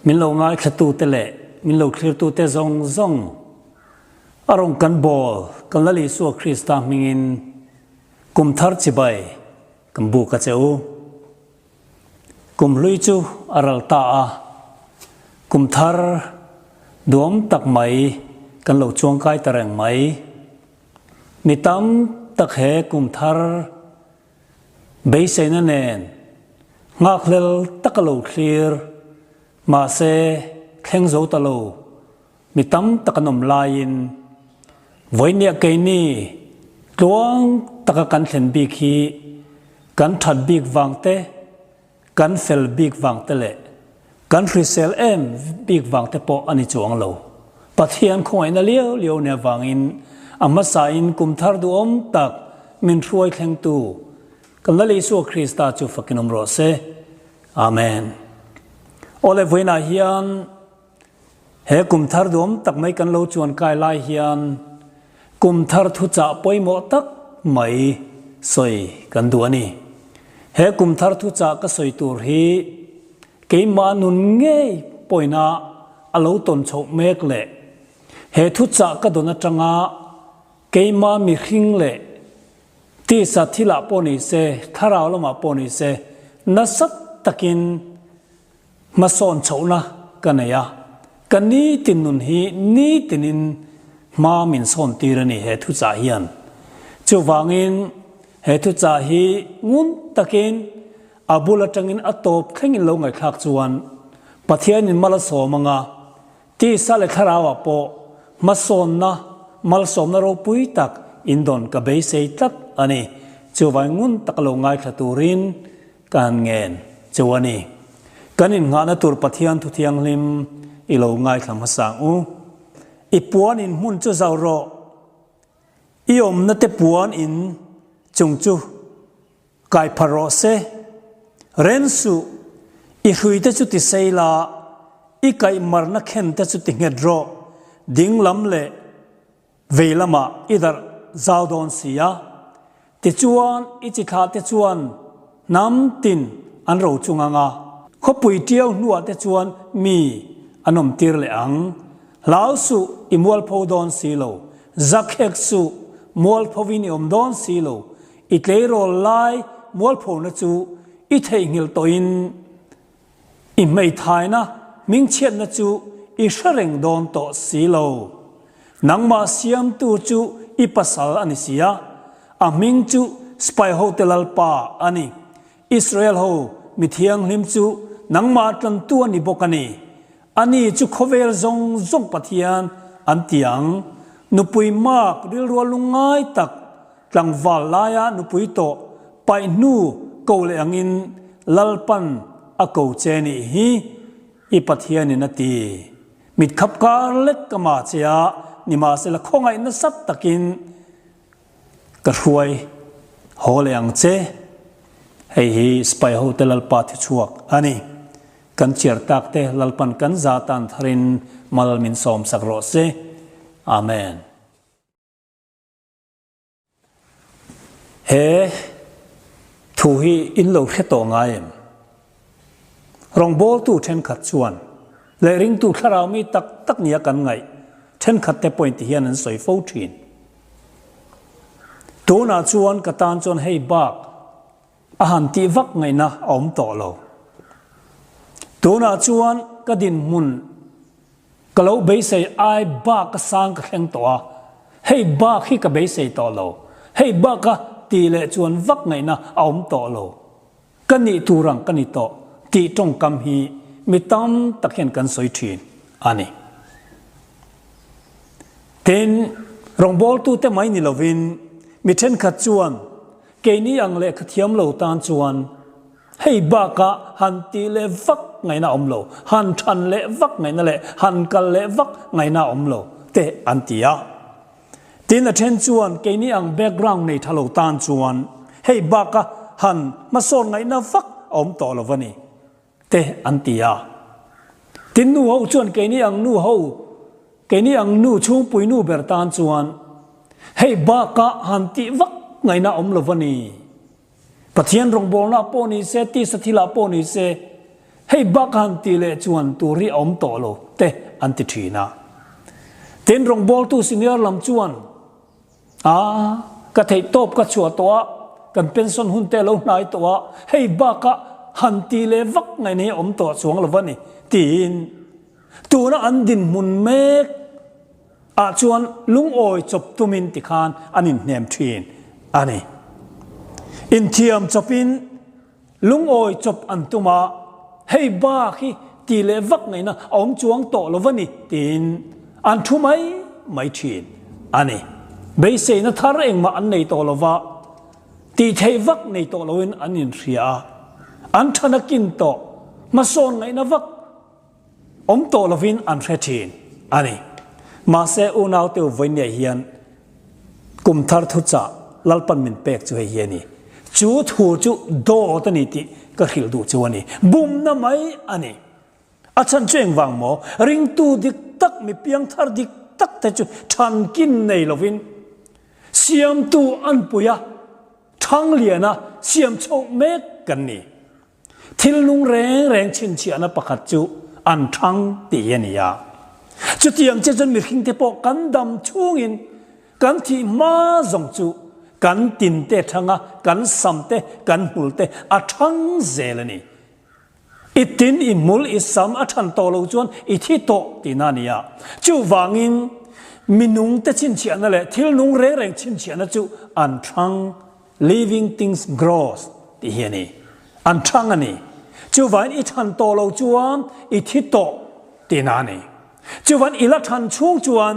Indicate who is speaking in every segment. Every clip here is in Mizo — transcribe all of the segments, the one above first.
Speaker 1: Min lo ngaithlatute leh min lo thlirtute zawng zawng a rawn kan bawl kan Lal Isua Krista hmingin kum thar chibai kan buk a che u. Kum hlui chu a ral ta a, kum thar duam tak mai kan lo chuangkai ta reng mai. Mi tam tak he kum thar beiseina nen nghakhlel taka lo thlir, mahse thleng zo ta lo mi tam tak an awm laiin vawinia keini tluang taka kan thlen bik hi kan that bik vang te, kan fel bik vang te leh kan hrisel em bik vang te pawh a ni chuang lo. Pathian khawngaihna liau liau nia vangin a hmasain kum thar duhawm tak min hruai thlengtu kan Lal Isua Krista chu fakin awm rawh se. Amen. Awle vawiinah hian he kum thar duhawm tak mai kan lo chuan kai lai hian kum thar thuchah pawimawh tak mai sawi kan duh a ni. He kum thar thuchah ka sawi tur hi keimah nun ngei pawina a lo tawn chhoh mek leh he thuchah ka dawn atanga keimah mihring leh tisa thilah pawh ni se, thlarau lamah pawh ni se nasa takin Hmasawn chhohna ka nei a, ka nitin nun hi nitinin hma min sawn tir a ni he thuchah hian. Chuvangin he thuchah hi ngun takin a bul atangin a tawp thlengin lo ngaihthlak chuan Pathianin mal a sawm anga tisa leh thlarauah pawh hmasawnna malsawmna ropui tak indawn ka beisei tlat a ni. Chuvangin ngun taka lo ngaithla turin Ka han ngen cheu a ni. Kan innghahna tur Pathian thu thianghlim i lo ngaithla hmasa ang u. I puan in hmun chu zau rawh. I awmna te puan in chung chu kai phar rawh se. Ren suh, i hrui te chu ti sei la, i kaih marna khen te chu ti nghet rawh. Ding lam leh Vei lamah i darh zau dawn si a, tichuan i chi thlah te chuan hnam tin an ro chung ang a, khawpui tiau hnuah te chuan mi an awm tir leh ang. Hlau suh i mualpho dawn si lo, zakhek suh mualphovin i awm dawn si lo, i tleirawl lai mualphona chu i theihnghilh tawhin I hmeithaina hmingchhiatna chu i hre reng dawn tawh si lo. Nangmah siamtu chu i pasal a ni si a, a hming chu Spaihote Lalpa a ni. Israel ho mi thianghlim chu nangmah tlantu a ni bawk a ni. Ani chu khawvel zawng zawng Pathian an ti ang. Nupui mak rilrual lungngai tak Tlangval laia nupui tawh paih hnu ko leh angin Lalpan a ko che nih hi i Pathianin a ti. Mitkhap kar lek ka ma che a, nimahsela khawngaih nasat takin ka hruai haw leh ang che. Hei hi Sipai hote Lalpa thichhuak a ni. Kan chiar tak te Lalpan kan za tan tharin mal min sawmsak rawh se. Amen. He thu hi in lo hre tawh ngai em? Rawngbawltu thenkhat chuan leh ringtu thlarau mi tak tak nia kan ngaih thenkhat te pawhin ti hian an sawi fo thin. Tunah chuan ka tan chuan hei bak a han tih vak ngaihna a awm tawh lo. Tunah chuan ka dinhmun Ka lo beisei ai bak a sang ka thleng tawh a, hei bak hi ka beisei tawh lo, hei bak a tih leh chuan vak ngaihna a awm tawh lo, ka nih tur ang ka ni tawh tih tawngkam hi mi tam tak hian kan sawi thin a ni. Tin, rawngbawltute mai ni lovin mi thenkhat chuan keini ang lehkha thiam lo tan chuan Hei bakah han tih leh vak ngaihna a awm lo, han than leh vak ngaihna leh han kal leh vak ngaihna a awm lo te an ti a. Tin a then chuan keini ang background nei tha lo tan chuan hei baka han hmasawn ngaihna vak a awm tawh lo va ni te an ti a. Tin nu ho chuan keini ang nu ho, keini ang nu chhungpui nu ber tan chuan hei baka han tih vak ngaihna a awm lo va ni. Pathian rawngbawlna pawh ni se, tisa thilah pawh ni se, Hei bak han tih leh chuan tur hi a awm tawh lo te an ti thin a. Tin, rawngbawltu senior lam chuan, A, ka theih tawp ka chhuah tawh a, kan pension hun te a lo hnai tawh a, hei baka han tih leh vak ngaihna hi a awm tawh chuang lo va ni, tiin tuna an dinhmun mek ah chuan lungawi chawp tumin tikhan an inhnem thin a ni. Inthiam chawpin Lungawi chawp an tum a, hei bak hi ti leh vak ngaihna a awm chuang tawh lo va ni tiin an thu mai mai thin a ni. Beiseina thar engmah an nei tawh lo va, tih theih vak nei tawh loin an inhria a, an than a kin tawh, hmasawn ngaihna vak Awm tawh lovin an hre thin a ni. Mahse unaute u vawinia hian kum thar thuchah Lalpan min pek chu hei hi a ni. Chu thu chu dawt a ni tih ka hrilh duh chu a ni. Bumna mai a ni. A chhan chu engvang maw? Ringtu dik tak, mi piangthar dik tak te chu thankin nei lovin Siamtu anpui a, Thangliana siam chhoh mek kan ni. Thil nung reng reng chhinchhiahna pakhat chu an thang tih hi a ni a. Chutiang che chuan mihringte pawh kan dam chhungin kan thih hma zawng chu kan tinte thang a, kan sam te, kan hmul te a thang zel a ni. I tin, i hmul, i sam a than tawh lo chuan i thi tawh tihna a ni a. Chuvangin minungte chhinchhiahna leh thil nung reng reng chhinchhiahna chu an thang. Living things grows tih hi a ni. An thang a ni. Chuvain i than tawh lo chuan i thi tawh tihna a ni. Chuvain i la than chhung chuan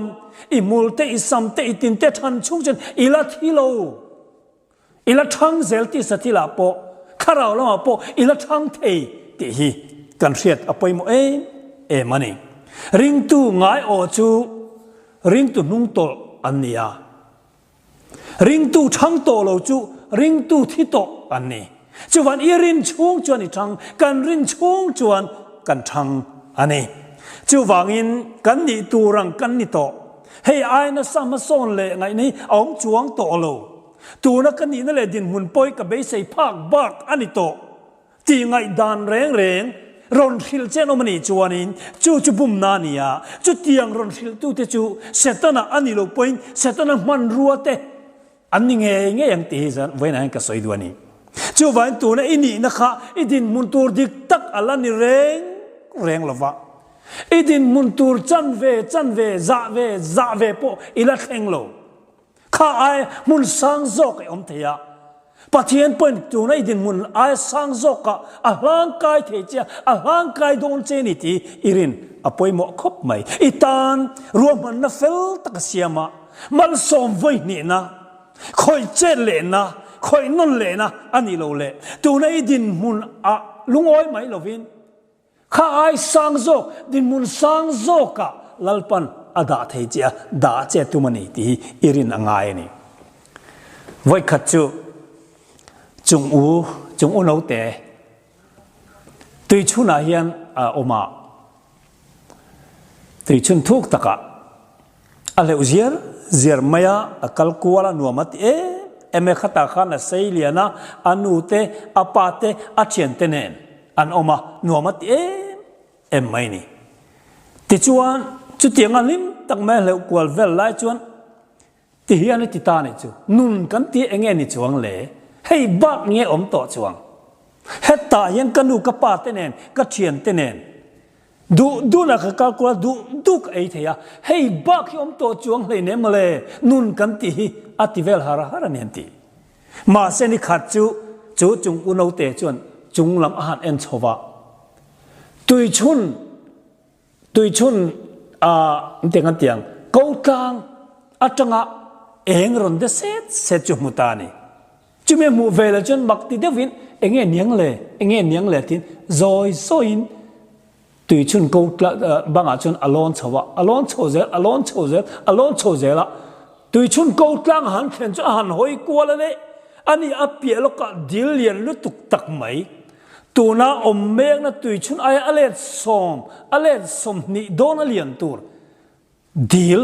Speaker 1: i hmul te, i sam te, i tin te than chhung chuan i la thi lo. I la thang zel tih sathilah pawh, thlarau lamah pawh i la thang thei tih hi kan hriat a pawimawh em em a ni. Ringtu ngai aw chu ringtu hnungtawlh an ni a. Ringtu thang tawh lo chu ringtu thi tawh an ni. Chuvan i rin chhung chuan i thang, kan rin chhung chuan kan thang a ni. Chuvangin kan nih tur ang kan ni tawh. Hei ai nasa hmasawn leh ngaihna hi a awm chuang tawh lo. Tuna ka nihna leh dinhmun pawi ka beisei phak bak a ni tawh. Tih ngaihdan reng reng rawn hrilh che an awm a nih chuanin chu chu bumna a ni a, chutiang rawn hrilhtute chu Setana a nih loh pawhin Setana hmanrua te an ni ngei ngei ang tih hi zan vawiinah hian ka sawi duh a ni. Chuvangin tuna i nihna kha i dinhmun tur dik tak a la ni reng reng lo va, i dinhmun tur chanve chanve zah ve zah ve pawh i la thleng lo. Kha ai hmun sang zawk i awm thei a, Pathian pawhin tuna i dinhmun aia sang zawkah a hlangkai thei che a, a hlangkai dawn che ni tih i rin a pawimawh khawp mai. I tan ruahmanna fel tak a siam a, malsawm vawi hnihna, khawih chet lehna, khawih nawn lehna a nih loh leh tuna i dinhmun ah lungawi mai lovin, Kha ai sang zawk, dinhmun sang zawkah Lalpan a dah thei che a, dah che tum a ni tih hi i rin a ngai a ni. Vawikhat chu chung u, chung u naute tuichhunah hian a awm a, tuichhun thuk takah a hleuh ziar ziar mai a, a kal kual a nuam a ti em em e, khatah khan a sei lian a, a nu te, a pa te, a thiante nen an awm a, nuam a ti em em mai ni. Tichuan, chutianga hlim tak mai a hleuh kual vel lai chuan ti hian a ti ta nih chu, nun kan ti eng nge ni chuang le, hei bak nge awm tawh chuang, hetah hian ka nu ka pa te nen, ka thian te nen, Duh duhna ka kal kual duh duh ka ei thei a, hei bak hi awm tawh chuang hleinem mawle, nun kan tih hi a ti vel har har a ni an ti. Mahse ni khat chu chu chung unaute chuan chung lam a han en chho va, tuichhun tuichhun a engtiang kan ti ang, ko tlang atanga eng rawn de set set chu hmu ta a ni. Chumi a hmuh ve leh chuan mak ti deuhin enge niang le, enge niang le tiin zawi zawiin tuichhun ko bangah chuan a lawn chho a, a lawn chho zel, a lawn chho zel, a lawn chho zel a. Tuichhun ko tlang a han thlen chu a han hawi kual a leh, ani a piah lawkah dil lian lutuk tak mai, tuna awm mekna tuichhun aia a let sawm, a let 20 dawn a lian tur. Dil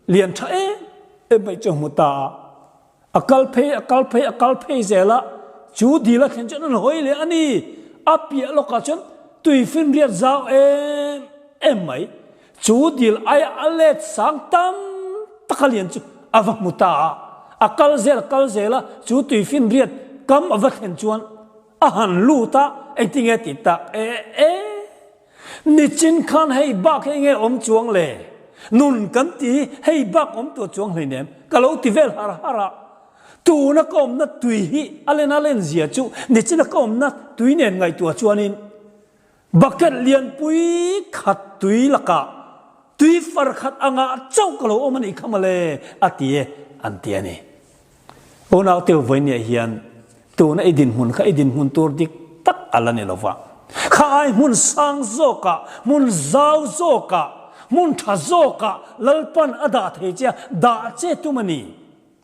Speaker 1: lian tha em em mai chu a hmu ta a, a kal phei, a kal phei, a kal phei zel a, chu dil a thlen chuan an hawi leh a ni. A piah lawkah chuan. Tuifinriat zau em em mai, chu dil aia a let sang tam tak a lian chu a va hmu ta a. A kal zel a kal zel a, chu tuifinriat kam a va thlen chuan a han lut a, engtinge tih tak e e. Nichin khan hei bak hi enge awm chuang le? Nun kan ti hi hei bak awm tur chuang hleinem ka lo ti vel har har a. Tuna ka awmna tui hi a len a len zia chu nichina ka awmna tui nen ngaihtuah chuanin bucket lianpui khat tui lakah tui far khat angah chauh ka lo awm a nih kha mawle a ti e an ti a ni. Unau teu vawinia hian tuna i dinhmun kha i dinhmun tur dik tak a la ni lo va. Kha ai hmun sang zawkah, hmun zau zawkah, hmun tha zawkah Lalpan a dah thei che a, dah che tum a ni.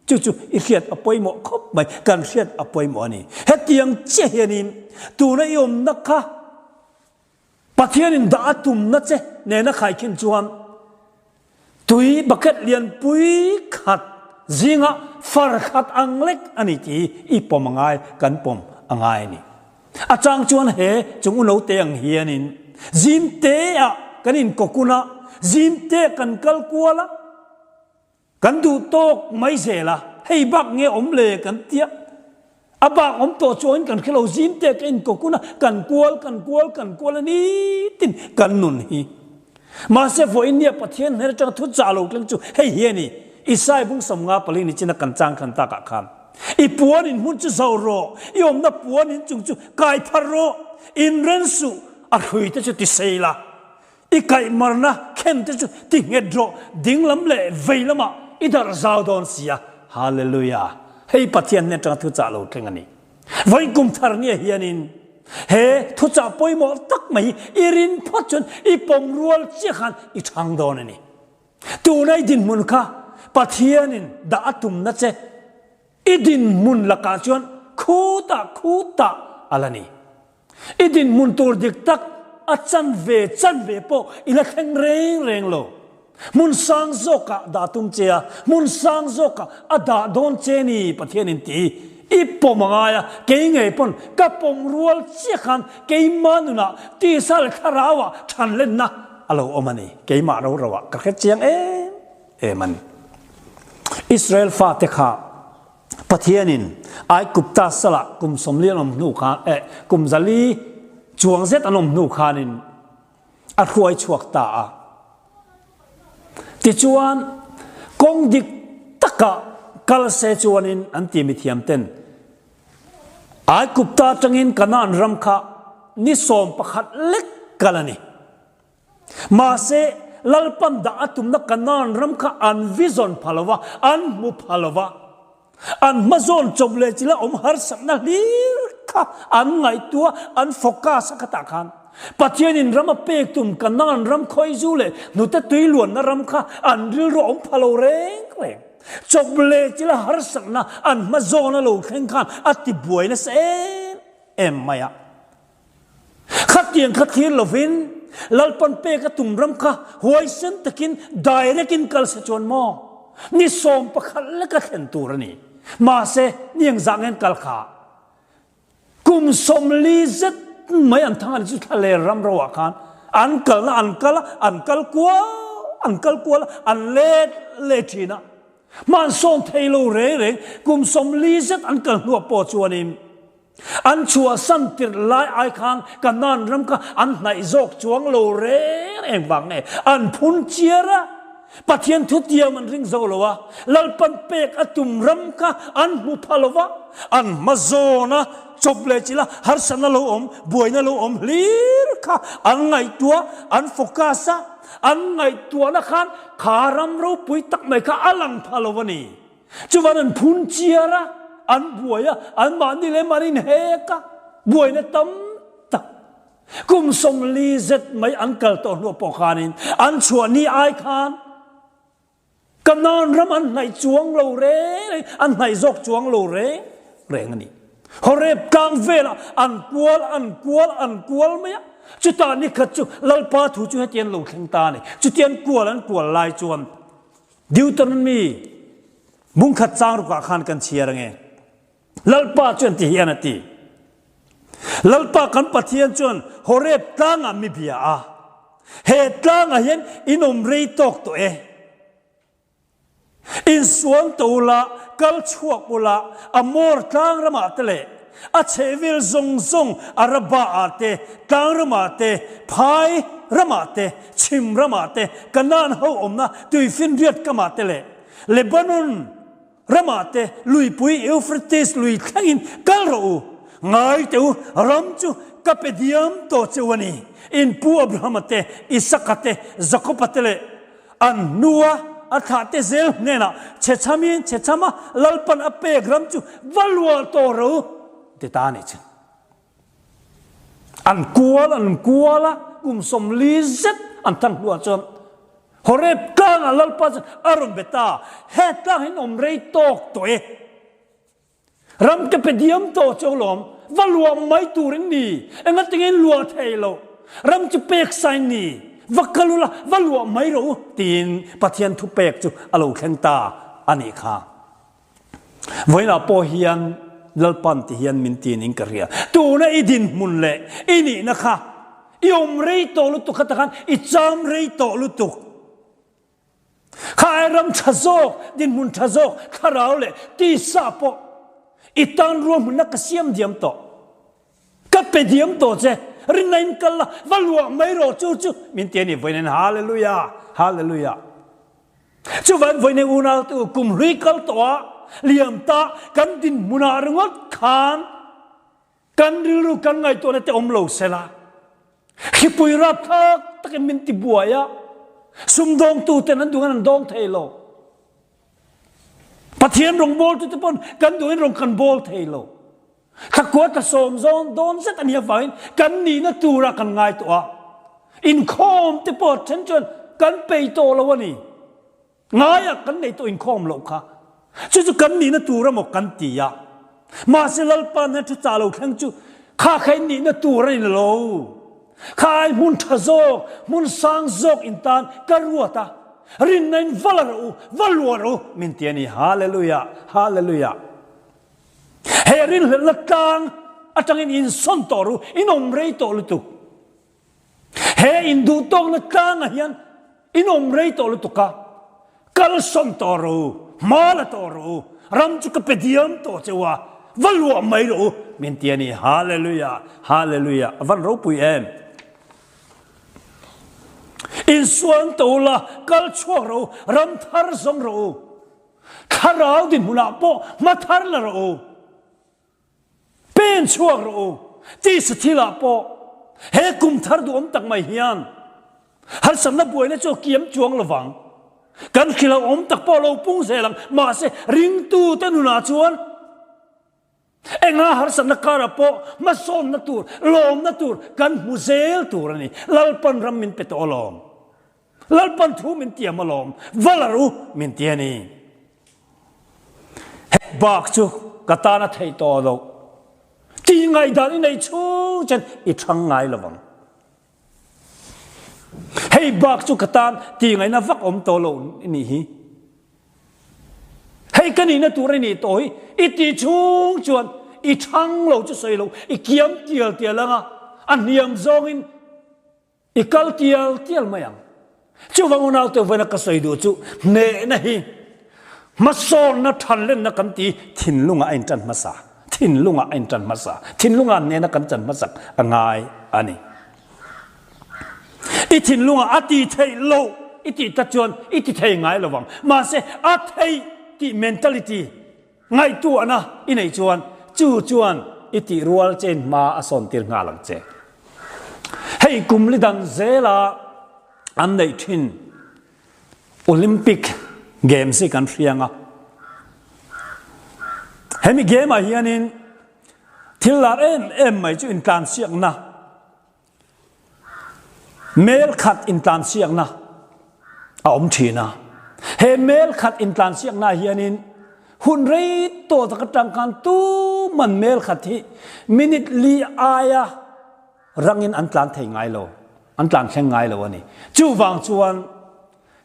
Speaker 1: Chu chu i hriat a pawimawh khawp mai, kan hriat a pawimawh a ni. Hetiang chiah hianin tuna i awmna kha Pathianin dah a tumna che nena khaikhin chuan tui bucket lianpui khat zinga far khat ang lek a ni tih hi i pawm a ngai, kan pawm a ngai a ni. A chang chuan he chung u note ang hianin zim teah kan inkawkun a, zim te kan kal kual a, Kan duh tawk mai zel a, hei bak nge awm le kan tia. A bak awm tawh chuangin kan hrelo zim te ka inkawkun a, kan kual kan kual kan kual a nitin kan nun hi. Mahse vawiin nia Pathian hnen atanga thu chah lo tlang chu hei hi a ni, Isai bung 50 pali ni chin a kan chang khan takah khan, I puan in hmun chu zo rawh, i awmna puan in chung chu kai phar rawh, inren suh, a hrui te chu ti sei la, I kaihmarna khen te chu ti nghet rawh, ding lam leh vei lamah i darh zau dawn si a. Hallelujah! Hei Pathian hnen atanga thuchah lo thleng a ni. Vawiin kum thar nia hianin he thuchah pawimawh tak mai hi i rin phawt chuan i pawm rual chiah khan i chhang dawn a ni. Tuna i dinhmun kha Pathianin dah a tumna che i dinhmun lakah chuan khutah khutah a la ni. I dinhmun tur dik tak a chan ve chan ve pawh i la thleng reng reng lo. Hmun sang zawkah dah tum che a, hmun sang zawkah a dah dawn che ni Pathianin ti i pawm a ngai a, kei ngei pawn ka pawm rual chiah khan keimah nunah tisa leh thlarauah thanlenna a lo awm a ni. Keimah ro roah ka hre chiang em em a ni. Israel fate kha Pathianin Aigupta salah kum 40 an awm hnu khan, eh, kum 400 chuang zet an awm hnu khanin a hruai chhuak ta a. Tichuan, kawng dik taka kal se chuanin an ti mithiam ten Aigupta atangin Kanaan ram kha ni 11 lek kal a ni. Mahse, Lalpan dah a tumna Kanaan ram kha an vision pha lo va, an hmu pha lo va. An hmazawn chawp leh chila awm harsatna hlir kha an ngaihtuah, an focus a khatah khan. Pathianin ram a pek tum Kanaan ram khawizu leh hnute tui luanna ram kha an rilru a awm pha lo reng reng. Chawp leh chila harsatna an hmazawn a lo thleng khan a tibuai nasa em em mai a. Khatiang kha thlir lovin Lalpan pek a tum ram kha huaisen takin direct in kal se chuan maw ni 11 leka thlen tur a ni. Mahse ni engzah ngen kal kha kum 40 zet mai an thang a ni chu thlaler ram ro ah khan an kalna an kal a, an kal kual an kal kual a, an let leh thin a. Hmansawn thei lo reng reng kum 40 zet an kal hnuah pawh chuanin An chhuahsan tirh lai ai khan Kanaan ram kha an hnaih zawk chuang lo reng reng vang nge an phun chiar a, Pathian thutiam an ring zo lo a, Lalpan pek a tum ram kha an hmu pha lo va, an hma zawn a, chawp leh chilh a, harsatna lo awm, buaina lo awm hlir kha an ngaihtuah, an focus a, an ngaihtuahna khan kha ram ropui tak mai kha a lang pha lo a ni. Chuvan an phun chiar a, an buai a, anmahni leh mahni in hek a, buaina tam tak. Kum 40 zet mai an kal tawh hnuah pawh khanin an chhuah ni ai khan Kanaan ram an hnaih chuang lo reng reng, an hnaih zawk chuang lo reng reng a ni. Horeb tlang velah an kual, an kual, an kual mai a. Chutah nikhat chu Lalpa thu chu hetiang lo thleng ta a ni. Chutiang kual an kual lai chuan Deuteronomy bungkhat chang rukah khan kan chhiar ange. Lalpa chuan ti hian a ti. Lalpa kan Pathian chuan Horeb tlangah mi bia a, He tlangah hian in awm rei tawk tawh e. Insual to ula, kal chhuak ula, Amor tlang ramah te leh a chhehvel zawng zawng Arabah-ah te, tlang ramah te, phai ramah te, chhim ramah te, Kanaan ho awmna tuifinriat kamah te leh Lebanon ramah te, luipui Euphrates lui thlengin kal rawh u. Ngai teh u, ram chu ka pe diam tawh che u a ni. In pu Abrahama te, Isaka te, Jakoba te leh An hnua a thlahte zel hnenah chhechhamin chhechhama Lalpan a pek ram chu va luah tawh ro ti ta a nih chu. An kual an kual a, kum 40 zet an than hnuah chuan Horeb tlangah Lalpa chuan a rawn be ta, He tlang hi an awm rei tawk tawh e. Ram ka pe diam tawh chu alawm, va luah mai tur in ni, engatinge in luah thei lo, ram chu pek sa in ni, va kal ula, va luah mai rawh u, tiin Pathian thu pek chu a lo thleng ta a nih kha. Vawiinah pawh hian Lalpan ti hian min tin in ka hria, tuna i dinhmun leh i nihna kha i awm rei tawh lutuk kha takhan i cham rei tawh lutuk. Kha ai ram tha zawk, dinhmun tha zawk, thlarau leh tisa pawh i tan ruahmunna ka siam diam tawh. Ka pe diam tawh che, rinna in kal la, va luah mai rawh chu chu min ti a ni vawiin Hallelujah, Hallelujah. Chuvan vawiin unau te u kum hlui kal tawh a, liam ta kan dinhmunah ringawt khan Kan rilru kan ngaihtuahna te awm lo sela, hripui rapthlak takin min ti buai a, sumdawngtu ten an duhin an dawng thei lo. Pathian rawngbawltu te pawn kan duhin rawn kan bawl thei lo. Thlakua tla sawm zawn dawn zet a nih avangin kan nihna tura kan ngaihtuah a, inkhawm te pawh then chuan kan peih tawh lo a ni. Ngaiah kan nei tawh inkhawm loh kha. Chu chu kan nihna tur emaw kan ti a. Mahse Lalpa hnen thu chah lo thleng chu kha kha in nihna tur a ni lo. Kha ai hmun tha zawk, hmun sang zawk in tan ka ruat a. Rinna in va la rawh u, va luah rawh u min ti a ni. Hallelujah! Hallelujah! He rinhlelhna tlang atangin insawn tawh rawh u, in awm rei tawh lutuk. He induhtawkna tlangah hian in awm rei tawh lutuk a, kalsawn tawh rawh u, hma la tawh rawh u, ram chu ka pe diam tawh che u a, va luah mai rawh u, min ti a ni. Hallelujah! Hallelujah! A van ropui em! Insuan tawh u la, kal chhuak rawh u, ram thar zawng rawh u, thlarau dinhmunah pawh hma thar la rawh u. Pen chhuak rawh u, tisa thilah pawh he kum thar duhawm tak mai hian harsatna buaina chu a kiam chuang lo vang. Kan hrilhawm tak pawh a lo pung zel ang, mahse ringtute nunah chuan enga harsatna karah pawh hmasawnna tur, lawmna tur kan hmu zel tur a ni. Lalpan ram min pe tawh alawm. Lalpan thu min tiam alawm, va la ru min ti a ni. Hei bak chu ka tan a theih tawh loh. Tih ngaihdan i nei chhung chen i thang ngai lo vang. Hei bak chu ka tan tih ngaihna vak awm tawh lo nih hi. Hei ka nihna tur a nih tawh hi i tih chhung chuan i thang lo chu sawi lo, i kiam tial tial ang a, a hniam zawngin I kal tial tial mai ang. Chuvang unaute vawiina ka sawi duh chu hnehna hi hmasawnna thanlenna kan ti thinlungah a intan hmasa. Thinlungah a intan hmasa. Thinlungah hnehna kan chan hmasak a ngai a ni. I thinlungah a ti theih loh i tih tak chuan i ti thei ngai lo vang. Mahse a theih tih mentality Ngaihtuahna i neih chuan chu chuan i tih rual chein hma a sawntir nghal ang che. Hei kum li dang zela an neih thin Olympic Games hi kan hriang a. Hemi game ah hianin thil lar em em mai chu intlansiakna Mel khat intlansiakna a awm thin a. He mel khat intlansiakna ah hianin hun rei tawh tak atang khan tuman mel khat hi minute li aia rangin an tlan thei ngai lo, an tlan thleng ngai lo a ni. Chuvang chuan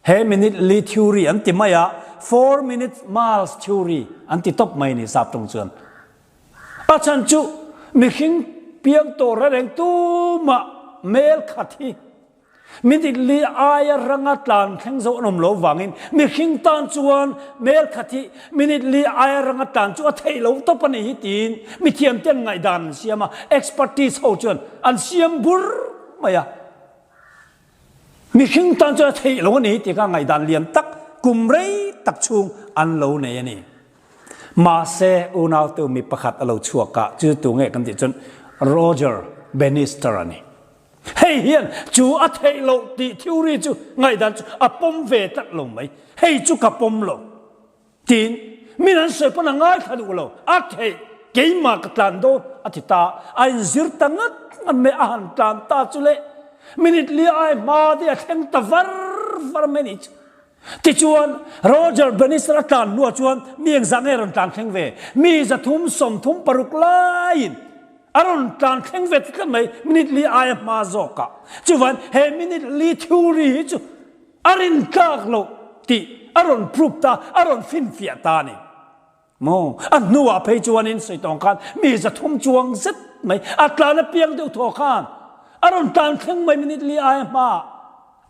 Speaker 1: he minute li theory an ti mai a, four minute miles theory an ti tawp mai a ni sap tawng chuan. A chhan chu mihring. piang tawh reng tumah mel khat hi minute li aia ranga tlan thleng zo an awm lo vangin mihring tan chuan mel khat hi minute li aia ranga tlan chu a theih lo tawp a nih hi tiin mithiam ten ngaihdan an siam a, expertise ho chuan an siam bur mai a. Mihring tan chuan a theih lo a ni tih kha ngaihdan lian tak kum rei tak chhung an lo nei a ni. Mahse, unaute mi pakhat a lo chhuak a, chu tu nge kan tih chuan Roger Bannister a ni. Hei hian chu a theih loh tih theory chu ngaihdan chu a pawm ve tlat lo mai. Hei chu ka pawm lo. Tiin min an sawi pawn a ngaithla duh lo, a theih keimah ka tlan dawn a ti ta, a inzir ta ngat ngat mai, a han tlan ta chu le minute li ai hma te a thleng ta var var mai nih chu. Tichuan Roger Bannister a tlan hnuah chuan mi engzah nge a rawn tlan thleng ve? Mi 336 laiin a rawn tlan thleng ve ta tlat mai minute li aia hma zawkah. Chuvan he minute li theory hi chu A rin tlak loh tih a rawn prove ta, a rawn finfiah ta a ni. Maw? A hnuah phei chuanin sawi tawng khan mi 300 chuang zet mai a tlan apiang deuh thaw khan a rawn tlan thleng mai minute li aia hmaah.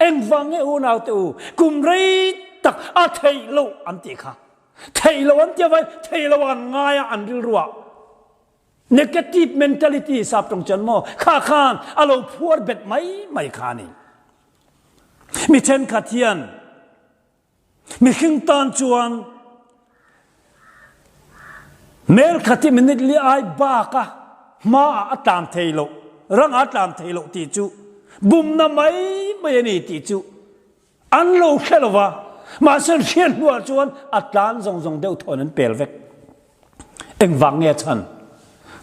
Speaker 1: Engvang nge unau te u, kum rei tak a theih loh an tih kha. Theih loh an ti avangin theih loh an ngai a an rilruah. Negative mentality sap tawng chuan maw kha khan a lo phuar bet mai mai kha a ni. Mi thenkhat hian mihring tan chuan mel khat hi minute li ai bak a hmaah a tlan thei loh, rangah a tlan thei loh tih chu bumna mai mai a ni tih chu An lo hre lo va, mahse an hriat hnuah chuan a tlan zawng zawng deuh thawn an pel vek. Engvang nge a chhan?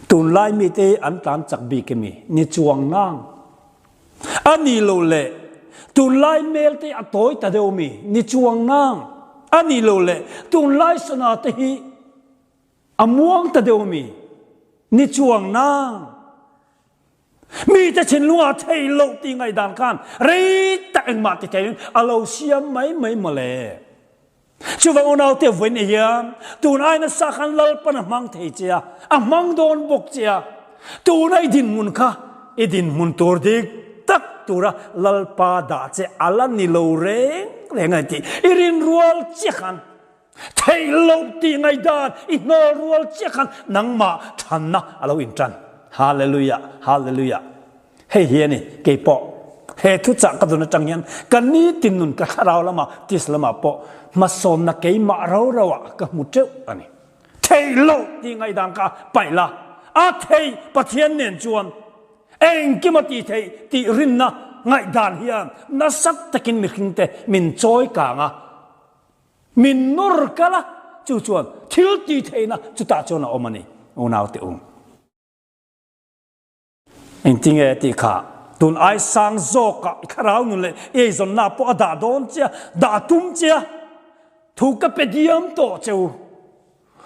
Speaker 1: Tunlai mite hi an tlan chak bik emi? Ni chuang nang. A ni lo le, tunlai mel te hi a tawi ta deuh mi? Ni chuang nang. A ni lo le, tunlai sana te hi a muang ta deuh mi? Ni chuang nang. Mite thinlungah thei loh tih ngaihdan khan rei tak engmah ti theiin a lo siam mai mai mawle. Chuvang unaute vawiin hian tun ai nasa khan Lalpan a hmang thei che a, a hmang dawn bawk che a. Tuna i dinhmun kha i dinhmun tur dik tak tura Lalpa dah che a la ni lo reng reng a ni tih i rinrual chiah khan Theih loh tih ngaihdan i hnawl rual chiah khan nangmah thanna a lo intan. Hallelujah, Hallelujah. Hei hi a ni, kei pawh he thuchah ka dun atang hian ka nitin nun ka thlarau lamah tis lamah pawh hmasawnna keimah ro ro ah ka hmu teuh a ni. Theih loh tih ngaihdan kha paih la, a theih Pathian nen chuan engkim a tih theih tih rinna ngaihdan hian nasa takin mihringte min chawi kang a. Min nawr kal a, chu chuan thil tih theihna chutah chuan a awm a ni, unaute u. Engtinge tih kha tun ai sang zawkah i thlarau nun leh i eizawnna pawh a dah dawn che a, dah tum che a, thu ka pe diam tawh che u.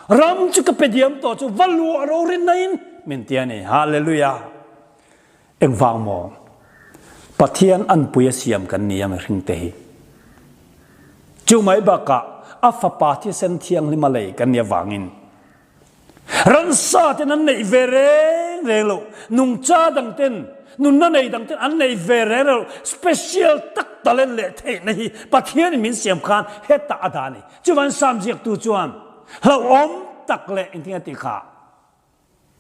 Speaker 1: Ram chu ka pe diam tawh chu va luah ro rinna in min ti a ni. Hallelujah! Engvang maw? Pathian anpui a siam kan ni a mihringte hi. Chu mai bakah a fapa thisen thianghlim a lei kan nih avangin ransa ten an neih ve reng reng loh, nungcha dang ten, nunna nei dang ten an neih ve reng reng loh, special tak talent leh theihna hi Pathianin min siam khan hetah a dah a ni. Chuvan Sam ziaktu chuan hlauhawm tak leh engtin a tih kha?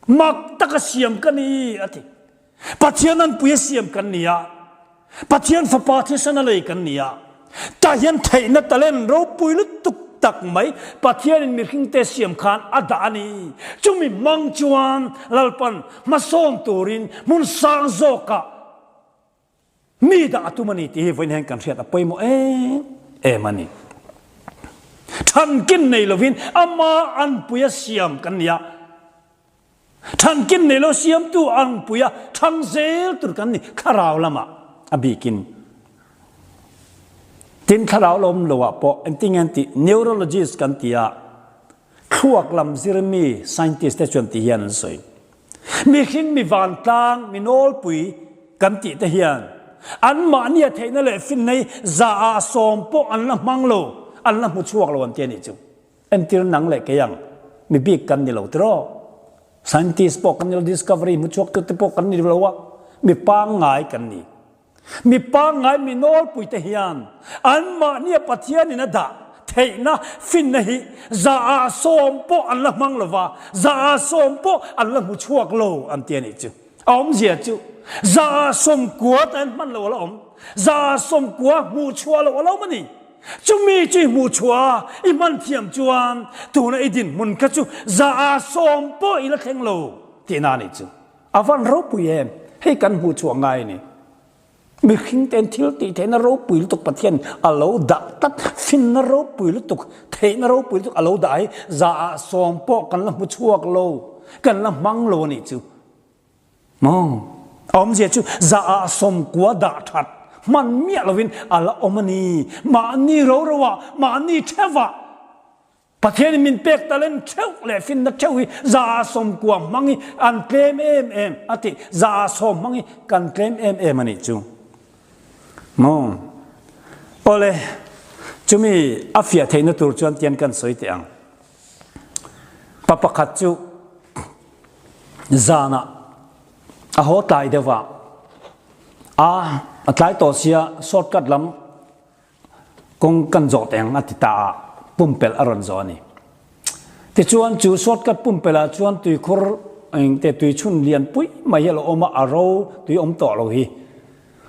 Speaker 1: Mak taka siam ka ni a ti. Pathian anpui a siam kan ni a, Pathian fapa thisen a lei kan ni a, tah hian theihna talent ropui lutuk tak mai Pathianin mihringte siam khan a dah a ni. Chumi hmang chuan Lalpan hmasawn turin hmun sang zawkah Mi dah a tum a ni tih hi vawiin hian kan hriat a pawimawh em em a ni. Thankin nei lovin ama anpuia siam kan ni a, thankin nei lo siamtu anpuia thang zel tur kan ni thlarau lamah a bikin. Tin thlarau lawm loah pawh engtin nge an tih neurologist kan ti a, thluak lam zirmi scientist te chuan ti hian an sawi. Mihring mi vantlang, mi nawlpui kan tih te hian anmahni a theihna leh finna hi zaah sawm pawh an la hmang lo, an la hmu chhuak lo an ti a nih chu. Entir nang leh kei ang mi bik kan ni lo tiraw? Scientist pawh kan ni lo, discovery hmu chhuaktute pawh kan ni lo a, mi pangngai kan ni. Mi pangngai mi nawlpuite hian anmahnia Pathianin a dah theihna finna hi zaah sawm pawh an la hmang lo va, zaah sawm pawh an la hmu chhuak lo an ti a nih chu. A awmzia chu zaah sawmkua ta hian hman lo a la awm, zaah sawmkua hmuh chhuah loh a la awm a ni. Chumi chu i hmuh chhuah a, i hman thiam chuan tuna i dinhmun kha chu zaah sawm pawh i la thleng lo tihna a nih chu. A van ropui em? Hei kan hmuh chhuah ngai a ni. Mihring ten thil tih theihna ropui lutuk Pathian a lo dah tlat, finna ropui lutuk, theihna ropui lutuk a lo dah hi zaah sawm pawh kan la hmu chhuak lo, kan la hmang lo a nih chu. Maw? A awmzia chu zaah sawmkua dah that hman miah lovin a la awm a ni. Mahni ro ro ah, mahni theuh ah Pathianin min pek talent theuh leh finna theuh hi zaah sawmkua hmang hi an tlem em em a ti. Zaah sawm hmang hi kan tlem em em a nih chu. Maw? Awle, chumi a fiah theihna tur chuan tian kan sawi teh ang. Pa pakhat chu zanah a haw tlai deuh a, a a tlai tawh sia shortcut lam kawng kan zawh teh ang a ti ta a, pumpelh a rawn zawh a ni. Tichuan chu shortcut pumpelh ah chuan tuikhur engte tuichhun lian pui mai hi a lo awm a, a ro tui awm tawh lo hi.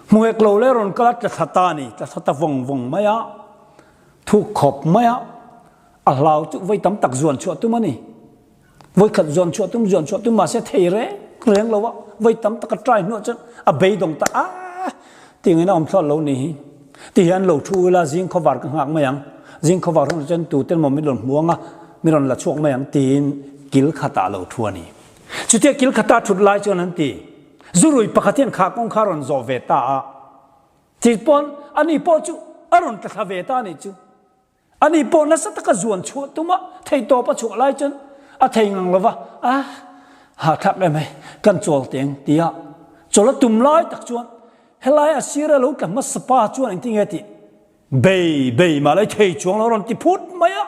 Speaker 1: Hmuhek lo leh rawn kal a tla thla ta a ni, tla thla ta vawng vawng mai a, thuk khawp mai a. A hlau chu vawi tam tak zuan chhuah tum a ni. Vawi khat zuan chhuah tum, zuan chhuah tum mahse thei reng reng lo a, vawi tam tak a try hnuah chuan a beidawng ta a, tingin a awm thlawt lo ni hi. Ti hian lo thu ila zing khawvar ka nghak mai ang, zing khawvar hunah chuan tute emaw min rawn hmu ang a, min rawn la chhuak mai ang tiin kil khatah a lo thu a ni. Chutia kil khata a thut lai chuan an ti, Zurui pakhat hian kha kawng kha a rawn zawh ve ta a, ti pawn ani pawh chu a rawn tla thla ve ta a nih chu. Ani pawh nasa taka zuan chhuah tum a, theihtawp a chhuah lai chuan a thei ngang lo va, a hahthlak em hei, kan chawl teng ti a chawl a tum lai tak chuan helai a sira lo tla hmasa pa chuan engtin nge tih bei bei mah lai thei chuang lo rawn ti phut mai a,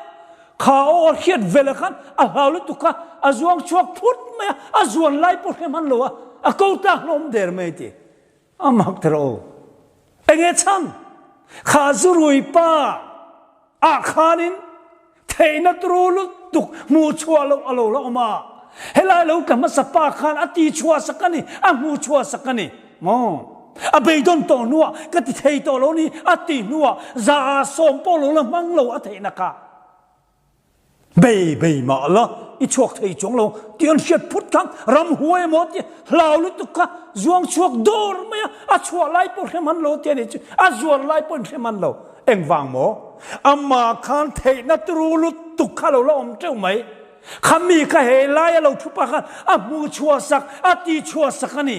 Speaker 1: kha aw a hriat veleh khan a hlau lutuk kha a zuang chhuak phut mai a, a zuan lai pawh hrem han lo a, a ko tlak hlawm der mai ti. A mak ther aw. Enge chhan? Kha zurui pa ah khanin theihna turu lutuk hmuh chhuah loh a lo la awm a. Helai lo tla hmasa pa khan a ti chhuah sak a ni, a hmuh chhuah sak a ni. Maw? A beidawn tawh hnuah ka ti thei tawh lo ni a ti hnuah 110 pawh lo la hmang lo a theihna kha. Bei bei mah la, i chhuak thei chuang lo tih an hriat phut khan ramhuai emaw tia hlau lutuk kha zuang chhuak dawr mai a, a chhuah lai pawh hrem han lo tia nih chu a zuar lai pawh in hrem han lo. Engvang maw? Amah khan theihna turu lutuk kha lo la awm teuh mai. Kha mi kha he lai a lo thu pah khan a hmuh chhuah sak, a ti chhuah sak a ni.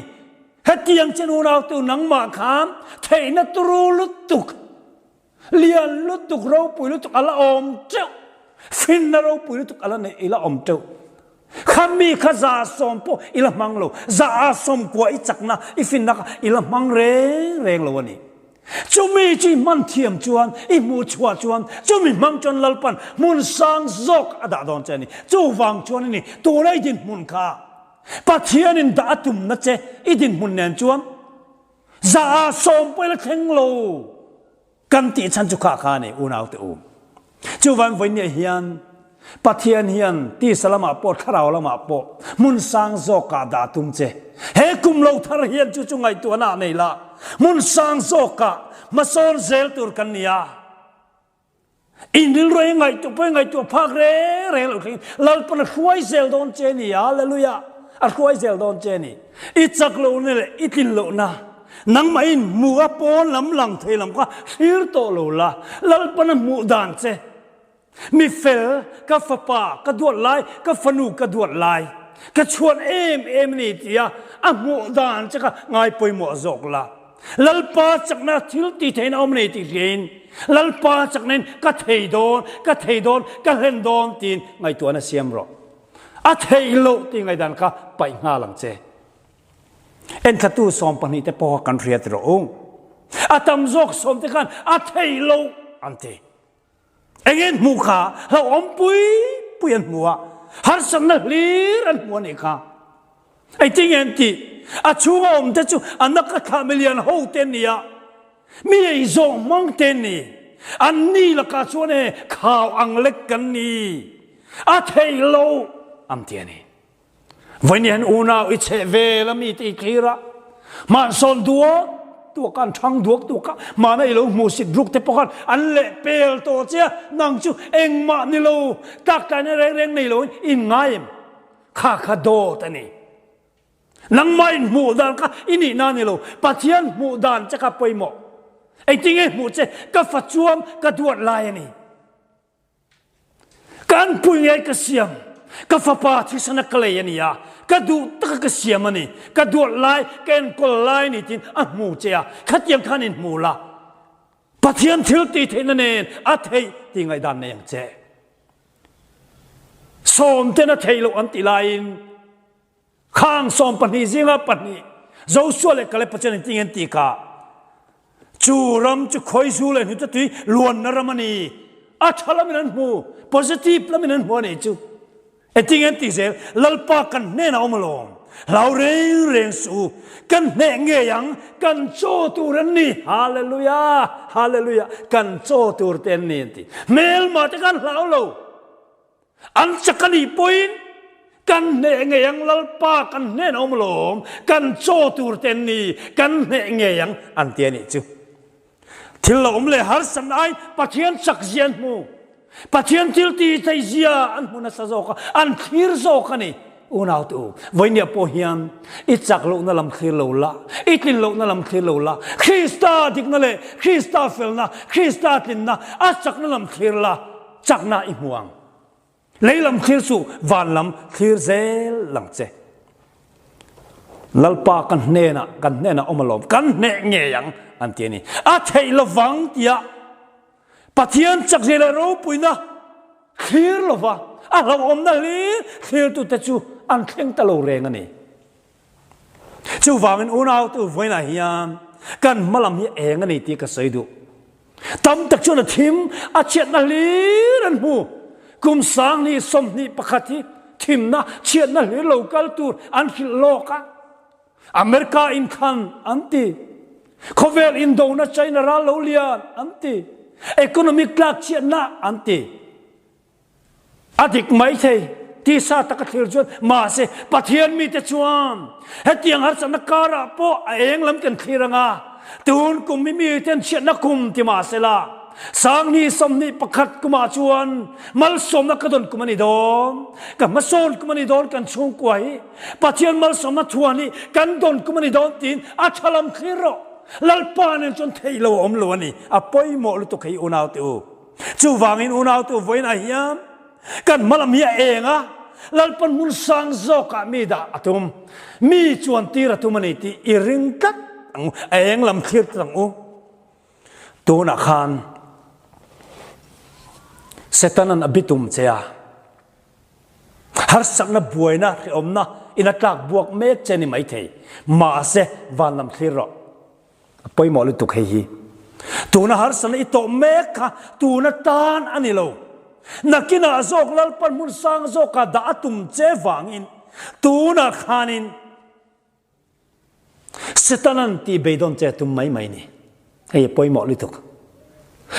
Speaker 1: Hetiang chen unautu nangmah khan theihna turu lutuk Lian lutuk ropui lutuk a la awm teuh. Finna ropui lutuk a la neih i la awm teuh. Khami kha 110 pawh i la hmang lo. 190 i chakna i finna kha i la hmang reng reng lo a ni. Chumi chu i hman thiam chuan, i hmuh chhuah chuan, chumi hmang chuan Lalpan hmun sang zawk a dah dawn che a ni. Chuvang chuan a ni, tuna i dinhmun kha Pathianin dah a tumna che i dinhmun nen chuan 110 pawh i la thleng lo kan tih chhan chu kha kha a ni unaute u. Chuvan vawinia hian Pathian hian tisa lamah pawh thlarau lamah pawh hmun sang zawkah dah tum che. He kum lo thar hian chu chu ngaihtuahna ah nei la, hmun sang zawkah hmasawn zel tur kan ni a. In rilru hi ngaihtuah pawh i ngaihtuah phak reng reng lo thleng Lalpan a hruai zel dawn che ni, Hallelujah! A hruai zel dawn che ni. I chak lohna leh i tlin lohna nangmah in hmu a pawn lam lang thei lam kha thlir tawh lo la, Lalpan a hmuh dan che. Mi fel, ka fapa ka duat lai, ka fanu ka duat lai, ka chhuan em em a ni tia a hmuh dan che kha ngai pawimawh zawk la. Lalpa chakna thil tih theihna awm nei tih hliain Lalpa chaknain ka thei dawn, ka thei dawn, ka hlen dawn tiin ngaihtuahna siam rawh. A theih loh tih ngaihdan kha paih nghal ang che. Enthlatu 12 te pawha kan hriat rawh u. A tam zawk sawm te khan a theih loh an ti. Eng en hmuh kha hlauhawm pui pui an hmu a. Harsatna hlir an hmu a nih kha. Engtin nge an tih? A chhunga awmte chu a naka thlah milian ho te an ni a, mi ei zawng hmang te an ni. An ni lakah chuan e khau ang lek kan ni, a theih loh an ti a ni. Vawiin hian unau i chheh vel a mi te i thlir a, hmansawn duak duak a, an thang duak duak a, mahna i lo hmuhsit ruk te pawh khan an leh pel tawh che a, nang chu engmah ni lo, tlaktlai reng reng nei loin in ngai em? Kha kha dawt a ni. Nangmah in hmuh dan kha i nihna a ni lo, Pathian hmuh dan che kha pawimawh. Engtinge hmuh che? Ka fa chuam ka duat lai a ni. Ka anpui ngei ka siam, ka fapa thisana ka lei a ni a, ka duh taka ka siam a ni, ka duat lai, ka enkawl lai a ni tiin a hmu che a, khatiang khan in hmu la. Pathian thil tih theihna nen a theih tih ngaihdan nei ang che. Sawmten a theih loh an tih laiin khang 12 zinga pahnih Joshua leh Kaleb Pathian in ting an tih kha chu ram chu khawizu leh hnute tui luanna ram a ni. A tha lamin an hmu, positive lamin an hmu a nih chu. Engtin an tih zel? Lalpa kan hnenah awm alawm. Hlau reng reng suh u. Kan hneh ngei ang, kan chaw tur an ni. Hallelujah! Hallelujah! Kan chaw tur te an ni an ti. Hmelma te khan hlau lo. An chak a nih pawhin kan hneh ngei ang, Lalpa kan hnenah awm alawm. Kan chaw tur te an ni, kan hneh ngei ang an ti a nih chu. Thil lo awm leh harsatna aiin Pathian chak zia an hmu. Pathian thil tih theih zia an hmu nasa zawk a, an thlir zawk a ni. Unaute u, vawinia pawh hian i chak lohna lam thlir lo la, i tlin lohna lam thlir lo la, Krista dikna leh Krista felna, Krista tlinna, a chakna lam thlir la, chakna i hmu ang. Lei lam thlir chu van lam thlir zel lang che. Lalpa kan hnenah, kan hnenah awm alawm, kan hneh ngei ang an ti a ni. A theih lovang tia Pathian chakzia leh ropuina thlir lova a hlauhawmna hlir thlirtute chu an thleng ta lo reng a ni. Chuvangin unautu vawiinah hian kan hmalam hi eng a ni tih ka sawi duh. Tam tak chuan a thim, a chhiatna hlir an hmu. Kum 2021 hi thimna, chhiatna hlir lo kal tur an hrilh lawk a. America inthlan an ti. Khawvel indona China ral lo lian an ti. Economic tlak chhiatna an ti. A dik maithei, tisa taka thlir chuan, mahse Pathian mite chuan hetiang harsatna karah pawh a eng lam kan thlir ang a, tun kum hi miten chhiatna kum ti mahsela, 2021 kumah chuan malsawmna ka dawn kum a ni dawn, ka hmasawn kum a ni dawn kan chhungkua hi Pathian malsawmna thuan hi kan dawn kum a ni dawn tiin a tha lam thlir rawh. Lalpa nen chuan theih lo a awm lo a ni, a pawimawh lutuk hei unaute u. Chuvangin unautu vawiinah hian kan hmalam hi a eng a, Lalpan hmun sang zawkah mi dah a tum, mi chuan tir a tum a ni tih i ring tlat ang u, a eng lam thlir tlat ang u. Tunah khan Setanan a bitum che a, harsakna buaina hrehawmna in a tlak buak mek che a ni maithei, mahse van lam thlir rawh. A pawimawh lutuk hei hi. Tuna harsatna i tawh mek kha tuna tan a ni lo. Nakinah zawk Lalpan hmun sang zawkah dah a tum che vangin tunah khanin Setanan tih beidawn che a tum mai mai ni. Hei a pawimawh lutuk.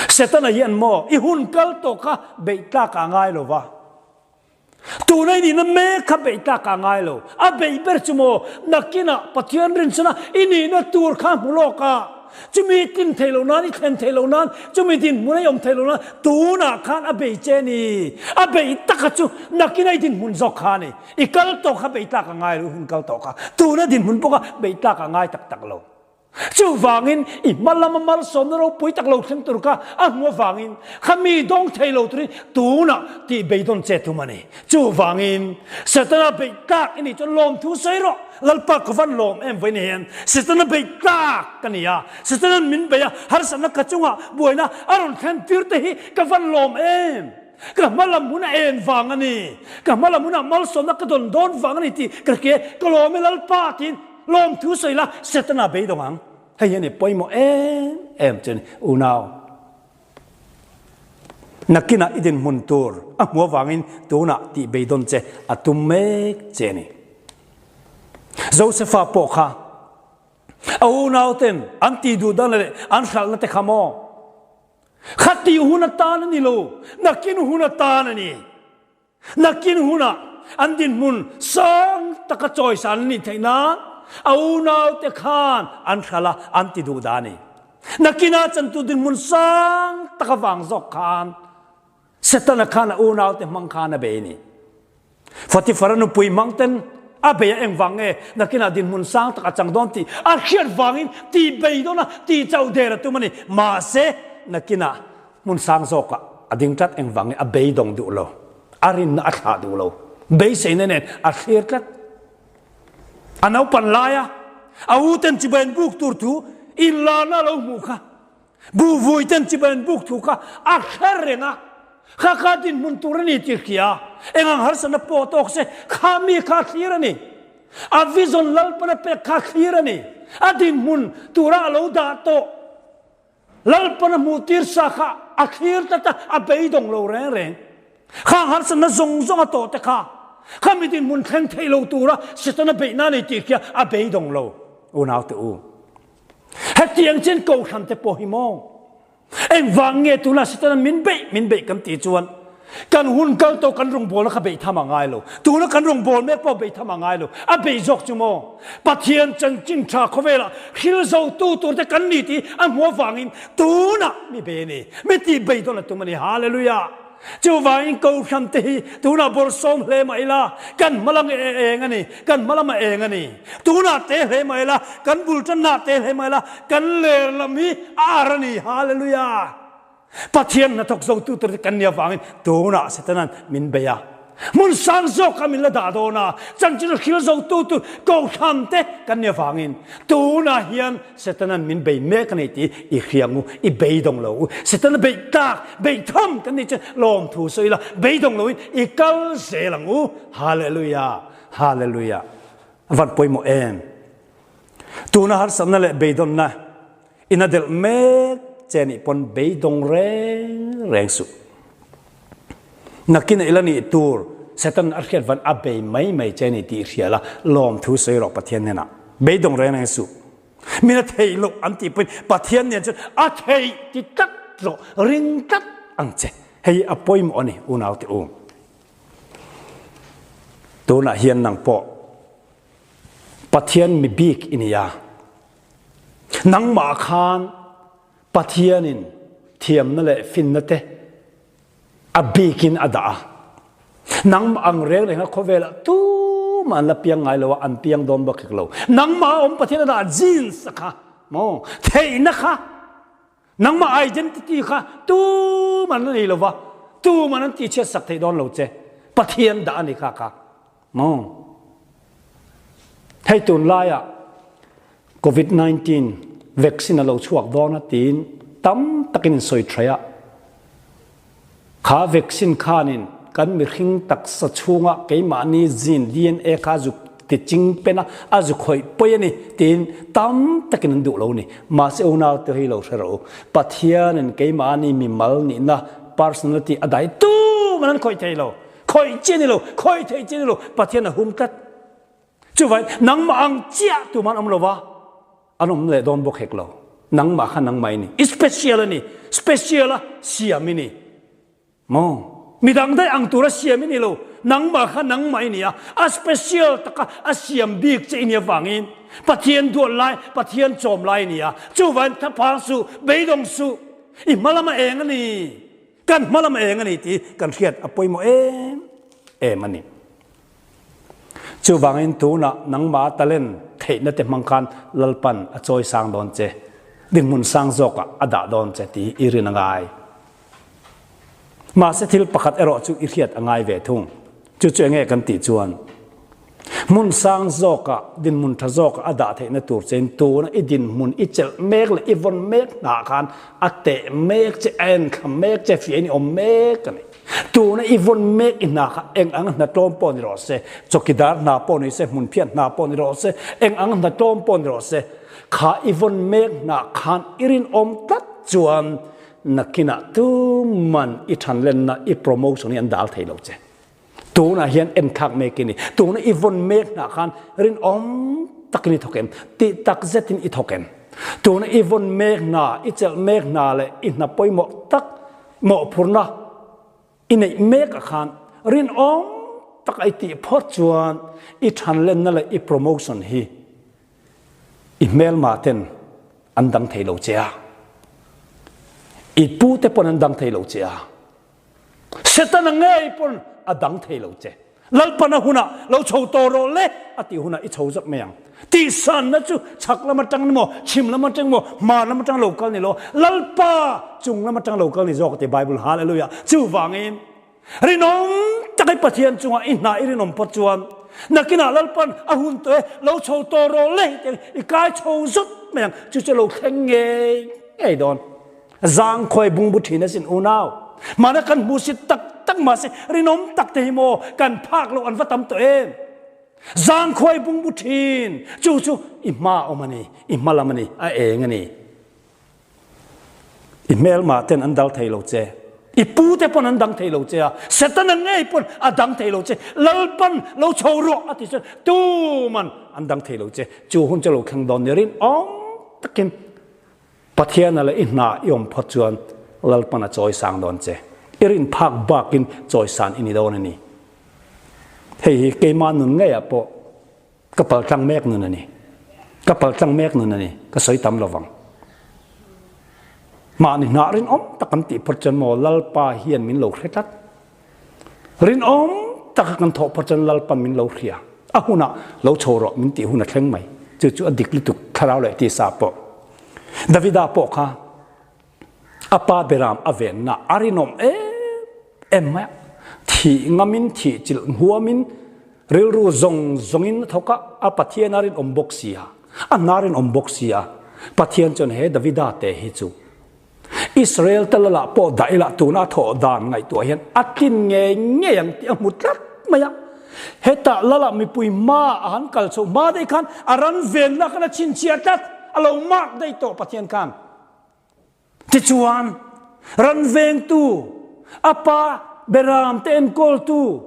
Speaker 1: Setana hian maw i hun kal tawh kha beih tlak ah ngai lo va. Tuna i nihna mek kha beih tlak ah ngai lo. A beih ber chu maw nakinah Pathian rinchhana i nihna tur kha hmu lawk a, chumi i tlin theih loh nan, i thlen theih loh nan, chumi dinhmun a i awm theih loh nan tunah khan a bei che ni. A beih taka chu nakina i dinhmun zawk kha a ni. I kal tawh kha beih tlak a ngai lo, i hun kal tawh kha. Tuna dinhmun pawh kha beih tlak a ngai tak tak lo. Chuvangin i hma lama malsawmna ropui tak lo thleng tur kha a hmu avangin kha mi dawng thei lo turin tunah tih beidawn che tum a ni. Chuvangin Setana beih tlak i nih chuan lawmthu sawi rawh. Lalpa ka van lawm em vawiin hian Setana beih tlak ka ni a, Setana'n min beih a, harsatna ka chungah buaina a rawn thlen tir te hi ka van lawm em. Ka hma lam hun a en vang a ni, ka hma lam hunah malsawmna ka dawn dawn vang a ni tih ka hria, ka lawm e Lalpa tiin Lawmthu sawi la, Setana beidawng ang. Hei hi a ni pawimawh em em chu a ni, unau. Nakinah i dinhmun tur a hmuh avangin tunah tih beidawn che a tum mek che a ni. Josefa pawh kha a unauten an tih duh dan leh an hralhna te kha maw? Khatih hun atan a ni lo, nakin hun atan a ni. Nakin hunah an dinhmun sang taka chawisan an nih theih nan a unaute khan an hralh a, an ti duh dah a ni. Nakinah chantu dinhmun sang tak avang zawk khan Setana khan a unaute hmang khan a bei a ni. Potifara nupui hmang ten a bei a engvang nge nakinah dinhmun sang tak a chang dawn tih a hriat vangin tih bei dawn a, tih chauh der a tum a ni. Mahse, nakinah Hmun sang zawkah a ding tlat engvangin a beidawng duh lo, a rinna a thlah duh lo, beiseina nen a thlir tlat. A naupan laia a u ten chibai an buk tur thu inlarna a lo hmuh kha, buhvui ten chibai an buk thu kha a hre reng a, kha kha dinhmun tur a ni tih hria, engang harsatna pawh tawk se kha mi kha a thlir a ni. A vision Lalpan a pek kha a thlir a ni. A dinhmun tura a lo dah tawh. Lalpan a hmuhtir sa kha a thlir tlat a, a beidawng lo reng reng. Khang harsatna zawng zawng a tawh te kha, kha mi dinhmun thleng thei lo tura Setana beihna a nei tih khi a beidawng lo. Unaute u, hetiang chian kohhran te pawh hi maw? Engvang nge tuna Setana min beih min beih kan tih chuan Kan hun kal tawh kan rawngbawlna kha beih tham a ngai lo. Tuna kan rawngbâwl mek pawh beih tham a ngai lo. A beih zawk chu maw? Pathian chanchin tha khawvelah hril zotu turte kan ni tih a hmuh avangin tunah mi bei a ni. Mi tih beidawn a tum a ni. Hallelujah! Chuvangin Kohhran te hi tunah bawrhsawm hle mah ila kan hma lam eng a ni. Kan hma lam a eng a ni. Tunah te hle mah ila, kan bul tanah te hle mah ila, kan ler lam hi a ar a ni. Hallelujah! Pathian hnathawk zotu tur kan nih avangin tunah Setana'n min bei a. Hmun sang zawkah min la dah dawn a, chanchin hril zotu tur kohhran te kan nih avangin tunah hian Setana'n min bei mek a ni tih i hriang u, i beidawng lo u. Setana beih tlak, beih tham kan nih chuan lawmthu sawi ila, beidawng loin i kal zel ang u. Hallelujah! Hallelujah! A van pawimawh em? Tuna harsatna leh beidawnna In a delh mek che nih pawn beidawng reng reng suh. Nakin a ila nih tur Satan a hriat van a bei mai mai che ni tih hria la, lawmthu sawi rawh Pathian hnenah. Beidawng reng reng suh. Min a theih loh an tih pawhin Pathian nen chuan a theih ti tlat rawh, ring tlat ang che. Hei a pawimawh a ni unaute u. Tunah hian nang pawh Pathian mi bik i ni a. Nangmah khan Pathianin thiamna leh finna te a bikin a dah a. Nangmah ang reng renga khawvelah tumah an la piang ngai lo a, an piang dawn bawk hek lo. Nangmah a awm Pathian a dah genes a kha maw theihna kha nangmah identity kha tumah an la nei lo va, tumah an tihchhiat sak thei dawn lo che. Pathian dah a ni kha kha. Maw? Hei tunlaiah Covid 19 vaccine a lo chhuak dawn a tiin tam takin in sawi threi a. Kha vaccine khanin kan mihring taksa chhunga keimahni gene DNA kha zuk ti ching pen a, a zu khawih pawi a ni tiin tam takin an duh lo ni. Mahse unau te hi lo hre rawh u. Pathianin keimahni mimal nihna personality a dai tuman an khawih thei lo. Khawih chi a ni lo, khawih theih chi a ni lo, Pathian a hum tlat. Chuvangin nangmah ang chiah tumah an awm lo va, an awm leh dawn bawk hek lo. Nangmah kha nangmah i ni. I special a ni. Special a siam i ni. Maw? Midang daih ang tura siam i ni lo. Nangmah kha nangmah i ni a. A special taka a siam bik che i ni avangin Pathian duat lai, Pathian chawm lai i ni a. Chuvangin thlaphang suh, beidawng suh. I hma lama eng a ni. Kan hma lam eng a ni tih kan hriat a pawimawh em em a ni. Chuvangin tunah nangmah talent theihna te hmang khan Lalpan a chawi sang dawn che, dinhmun sang zawkah a dah dawn che tih i rin a ngai. Mahse thil pakhat erawh chu i hriat a ngai ve thung. Chu chu enge kan tih chuan hmun sang zawkah, dinhmun tha zawkah a dah theihna tur chein tuna i dinhmun i chelh mek leh i vawn mek hnah khan a teh mek che, a enthla mek che, fiahin i awm mek a ni. Tuna i vawn mek i hna kha eng ang hna tlawm pawh ni rawh se, chawkidar hna pawh ni se, hmunphiat hna pawh ni rawh se, eng ang hna tlawm pawh ni rawh se, kha i vawn mek hnah khan i rinawm tlat chuan. Nakinah tuman i thanlenna i promotion hi an dal thei lo che. Tunah hian enthlak mek i ni. Tuna i vawn mek hnah khan rinawm takin i thawk em? Tih tak zetin i thawk em? Tuna i vawn mek hna, i chelh mek hna leh i hna pawimawh tak mawhphurhna i neih mek ah khan rinawm tak a i tih phawt chuan i thanlenna leh i promotion hi i hmelma ten an dang thei lo che a. I pu te pawn an dang thei lo che a. Setana ngei pawn a dang thei lo che. Lalpana hunah lo chho tawh rawh le a tih hunah i chho zak mai ang. Tihsanna chu chhak lam atang ni maw, chhim lam atang maw, hmar lam atang lo kal ni lo, Lalpa chung lam atang lo kal ni zawk a ti Bible. Hallelujah! Chuvangin rinawm tak i Pathian chungah i hna i rinawm phawt chuan nakinah Lalpan a hun tawh e, lo chho tawh rawh le tih i kai chho zut mai ang. Chu chu lo thleng ngei ngei dawn. Zangkhawi bungbu thin asin unau. Mahna kan hmu si tak tak mahse rinawm tak te hi maw kan phak loh an va tam tawh em. Zangkhawi bungbu thin chu chu i hma awm a ni, i hma lam a ni, a eng a ni. I hmelma ten an dal thei lo che. I pu te pawn an dang thei lo che a, Setana ngei pawn a dang thei lo che. Lalpan lo chho rawh a ti chuan tuman an dang thei lo che. Chu hun chu lo thleng dawn ni rinawm takin Pathiana leh i hna i awm phawt chuan Lalpan a chawi sang dawn che. I rin phak bakin chawi san i ni dawn a ni. Hei hi keimah nun ngeiah pawh ka paltlang mek nun a ni. Ka paltlang mek nun a ni. Ka sawi tam lo vang. Mahni hna rinawm tak kan tih phawt chuan maw Lalpa hian min lo hre tlat. Rinawm taka kan thawh phawt chuan Lalpan min lo hria. A hunah lo chho rawh min tih hun a thleng mai. Chu chu a dik lutuk thlarau leh tisa pawh. Davida pawh kha a pa beram a venna a rinawm em em mai a. Thih ngamin thih chilh huamin rilru zawng zawngin a thawk a, a Pathian a rinawm bawk si a, a hna rinawm bawk si a. Pathian chuan he Davida te hi chu Israel te lala pawh dah ila tuna a thawh dan ngaihtuah hian a tlin ngei ngei ang tih a hmu tlat mai a. Hetah lala mipui hma a han kal chhoh hma daih khan a ran venna khan a chhinchhiah tlat, a lo mark daih tawh Pathian khan. Tichuan, ran vengtu, a pa Beram te enkawltu,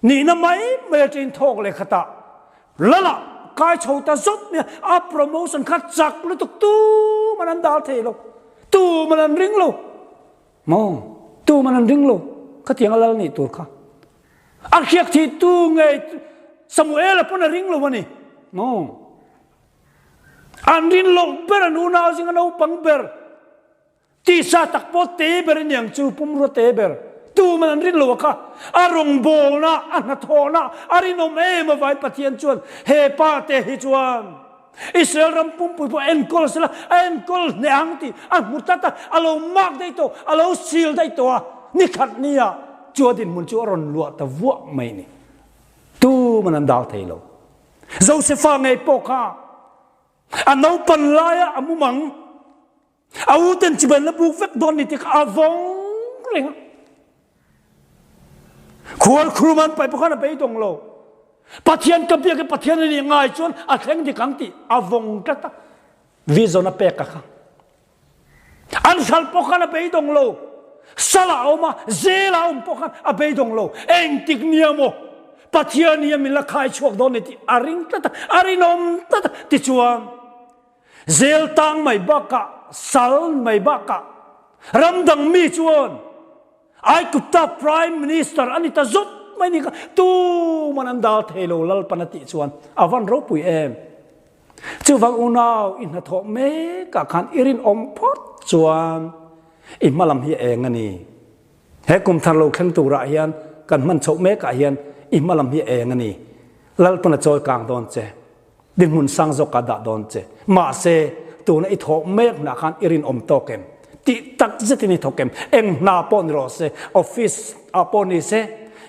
Speaker 1: Nihna mai mai atangin thawk leh khatah Lala kai chho ta zawt mai a, a promotion kha chak lutuk tuman an dal thei lo, tuman an ring lo maw, tuman an ring lo khatiang a lal nih tur kha. A hriak thih tu ngei Samuela pawn a ring lo a ni maw. An rin loh ber an unau zinga naupang ber. Tisa tak pawh te ber a niang chu pumrua te ber tuman an rin lo a kha. A rawngbawlna, a hnathawhna a rinawm em avangin Pathian chuan he pa te hi chuan Israel ram pumpui pawh enkawl sela a enkawl hneh ang tih a hmu tlat a, a lo mark daih tawh, a lo seal daih tawh a, ni khat nia chu a dinhmun chu a rawn luah ta vuah mai a ni. Tuman an dal thei lo. Josefa ngei pawh kha a naupan laia a mumang A u ten chibai la buk vek dawn ni ti kha a vawng reng a. Khual khrum an pai pakhan a beidawng lo. Pathian ka biak i Pathian a nih ngai chuan a thleng dik ang tih a vawng tlat a. Vision a pek a kha. An hral pawh khan a beidawng lo. Sal a awm a, zel a awm pawh khan a beidawng lo. Engtik nia maw Pathian hi a min la khai chhuak dawn ni tih a ring tlat a, a rinawm tlat a. Tichuan Zel tang mai bakah, sal mai bakah ramdang mi chuan Aigupta Prime Minister a ni ta zawt mai ni kha tuman an dal thei lo Lalpan a tih chuan a van ropui em. Chuvang unau i hnathawh mekah khan i rinawm phawt chuan i hmalam hi a eng a ni. He kum thar lo thleng turah hian kan hman chhoh mekah hian i hmalam hi a eng a ni. Lalpan a chawi kang dawn che. Dinhmun sang zawk ah dah dawn che. Mahse, tuna i thawh mek hnah khan i rinawm tawk em? Tih tak zetin i thawk em? Eng hna pawh ni rawh se, office ah pawh ni se,